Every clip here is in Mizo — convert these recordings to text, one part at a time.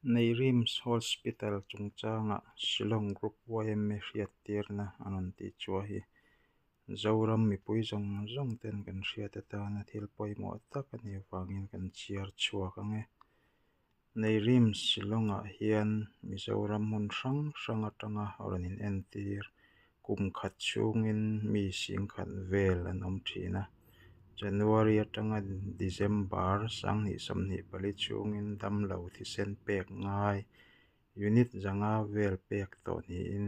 Neihrims Hospital chungchanga Shillong Group yma hriattirna an rawn tih chhuah hi Zoram mipui zawng zawng ten kan hriat atana thil pawimawh tak a nih avangin kan chhiar chhuak ang e. Neihrims Shillong-ah hian Mizoram hmun hrang hrang atanga rawn inentir kum khat chhungin mi singkhat vel an awm thin a. January atanga December 2024 chhungin damlo thisen pek ngai unit 500 vel pek tawh niin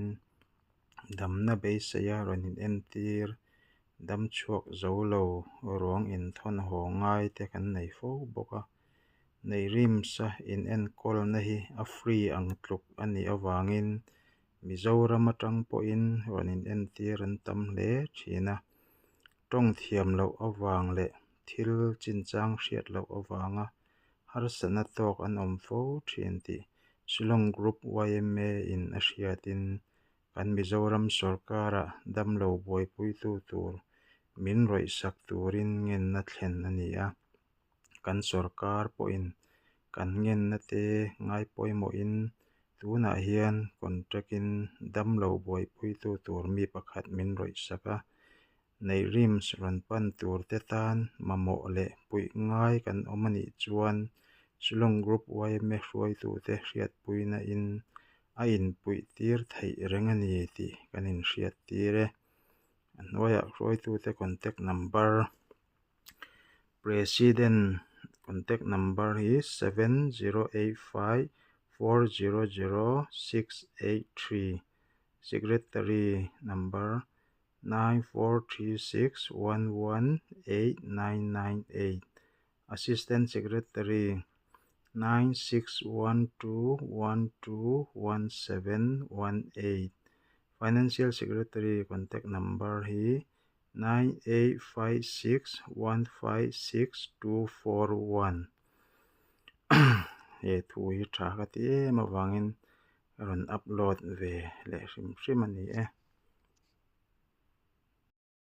damna beiseia rawn inentir dam chhuak zo lo ruang inthawn haw ngai te kan nei fo bawk a. Neihrimsa inenkawlna hi a free ang tluk a nih avangin Mizoram atang pawhin rawn inentir an tam hle thin a. Tawng thiam loh avang leh thil chinchang hriat loh avanga harsatna tawk an awm fo thin tih Shillong Group yma in a hriatin kan Mizoram sawrkarah damlo buaipuitu tur min rawihsak turin ngenna thlen a ni a. Kan sawrkar pawhin kan ngenna te ngai pawimawhin tunah hian contract-in damlo buaipuitu tur mi pakhat min rawihsak a. Neihrims rawn pan tur te tan mamawh leh puih ngai kan awm a nih chuan Shillong Group yma hruaitute hriatpuina in a inpuih tir theih reng a ni tih kan inhriattir e. A hnuaiah hruaitute contact number President contact number hi 7085400683 Secretary number 9436118998 Assistant Secretary 9612121718 Financial Secretary contact number hi 9856156241 He thu hi tha ka ti em avangin ka rawn upload ve leh hrim hrim a ni e.